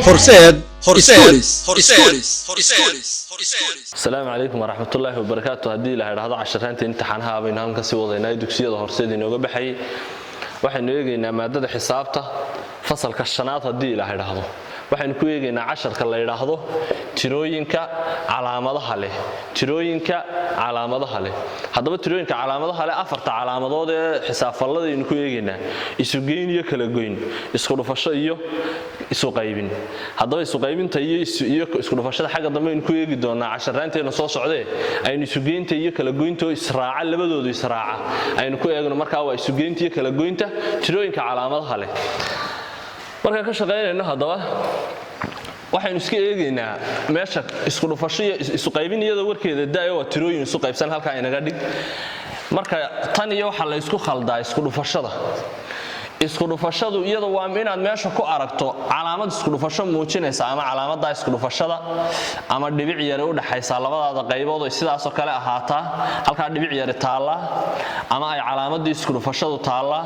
Horseed Schools. Schools. Asalaamu calaykum waraxmatullaahi wabarakaatu. Haddii la idhaahdo, casharaynta imtixaanaha baynu halkan kasii wadaynaa dugsiyada Horseed inooga baxayay. Waxaynu eegaynaa maadada xisaabta, fasalka shanaad. Haddii la idhaahdo, waxaynu ku eegaynaa casharka la yidhaahdo tirooyinka calaamadaha leh. Tirooyinka calaamadaha leh. Haddaba, tirooyinka calaamadaha leh, afarta calaamadood ee xisaabfalladaynu ku eegaynaa: isugeyn iyo kala goyn, isku dhufasho iyo isu qaybin. Haddaba, isu qaybinta iyo isku dhufashada xagga dambe aynu ku eegi doonaa casharaynteena soo socdee. Aynu isugeynta iyo kala goynta oo israaca, labadoodu israaca, aynu ku eegno. Markaa waa isugeynta iyo kala goynta tirooyinka calaamadaha leh. Markaan ka shaqaynayno, haddaba, waxaynu iska eegaynaa meesha isku dhufasho iyo isu qaybin. Iyada warkeeda daayo, waa tirooyin isu qaybsan, halkaa inaga dhig. Marka tan iyo waxaa la isku khaldaa isku dhufashada. Isku dhufashadu iyada waa inaad meesha ku aragto calaamad isku dhufasho muujinaysa, ama calaamadaa isku dhufashada, ama dhibic yari u dhaxaysa labadaada qaybood ay sidaasoo kale ahaataa, halkaa dhibic yari taallaa, ama ay calaamadii isku dhufashadu taallaa,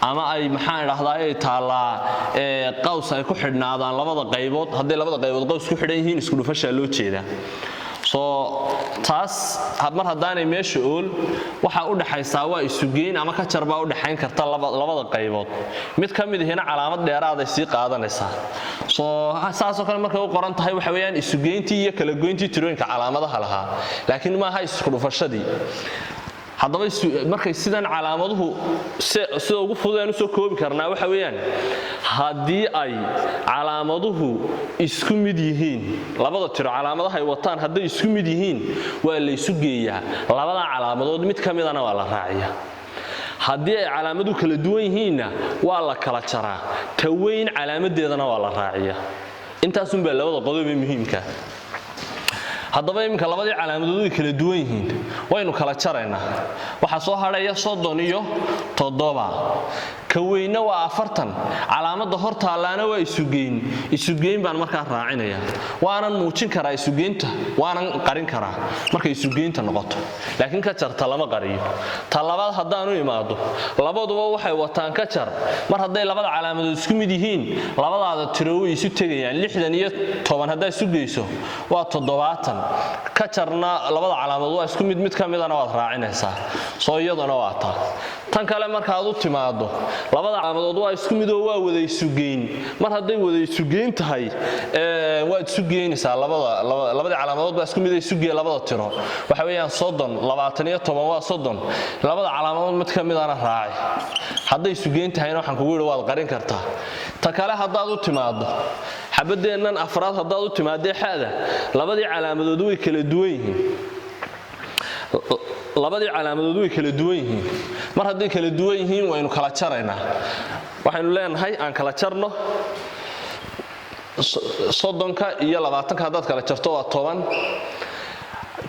ama ay, maxaan idhahdaa, ay taallaa qaws ay ku xidhnaadaan labada qaybood. Hadday labada qaybood qaws ku xidhan yihiin, isku dhufashaa loo jeedaa. Soo taas mar haddaanay meesha ool, waxaa u dhaxaysaa waa isugeyn ama ka jar baa u dhaxayn karta labada qaybood. Mid ka mid ihina calaamad dheeraaday sii qaadanaysaa. Soo saasoo kale markay u qoran tahay, waxa weeyaan isugeyntii iyo kala goyntii tirooyinka calaamadaha lahaa, laakiin maaha isku dhufashadii. Haddaba, markay sidan calaamaduhu, sida ugu fudud aan usoo koobi karnaa waxa weeyaan, haddii ay calaamaduhu isku mid yihiin, labada tiro calaamadaha ay wataan hadday isku mid yihiin, waa la isu geeyaa labada calaamadood, mid ka midana waa la raaciyaa. Haddii ay calaamaduhu kala duwan yihiinna, waa la kala jaraa, ta weyn calaamadeedana waa la raaciyaa. Intaasunbaa labada qodob ee muhiimka. Haddaba, iminka labadii calaamadood way kala duwan yihiin, waynu kala jaraynaa. Waxaa soo hadhaya 37. Ka weynna waa 40, calaamadda hor taallaana waa isugeyn. Isugeyn baan markaa raacinaya. Waanan muujin karaa isugeynta, waanan qarin karaa markay isugeynta noqoto, laakiin ka jarta lama qariyo. Ta labaad haddaanu imaado, labaduba waxay wataan ka jar. Mar hadday labada calaamadood isku mid yihiin, labadaada tiro way isu tegayaan. 60 iyo 10 haddaad isu geyso waa 70. Ka jarna, labada calaamadood waa isku mid, mid ka midana waad raacinaysaa. Soo iyaduna waa taa. Tan kale markaad u timaado, labada calaamadood waa isku mid oo waa wada isugeyn. Mar hadday wada isugeyn tahay, waad isu geynaysaa. Labadii calaamadood baa isku mid, isu gee labada tiro. Waxa weeyaan 30, 20 iyo 10 waa 30. Labada calaamadood mid ka midana raaci. Hadday isugeyn tahayna, waxaan kugu yidhi waad qarin kartaa. Ta kale haddaad u timaado, xabadeennan afraad haddaad u timaadee, xada labadii calaamadood way kala duwan yihiin. Labadii calaamadood way kala duwan yihiin. Mar hadday kala duwan yihiin, waynu kala jaraynaa. Waxaynu leenahay aan kala jarno. 30-ka iyo 20-ka haddaad kala jarto waa 10.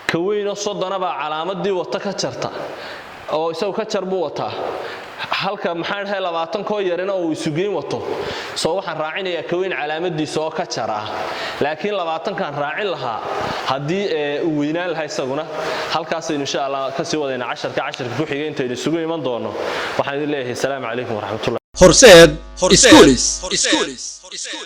Ka weynoo 30-na baa calaamadii wata ka jarta, oo isagu ka jar buu wataa, halka, maxaan dhahay, 20-koo yarina uu isugeyn wato. Soo waxaan raacinayaa kaweyn calaamadiisa oo ka jar ah, laakiin 20-kaan raacin lahaa haddii uu weynaan lahaa isaguna. Halkaasaynu insha Allah kasii wadaynaa casharka. Casharka ku xigay intaynu isugu iman doono, waxaan idin leeyahay asalaamu calaykum waraxmatullah. Horseed Schools.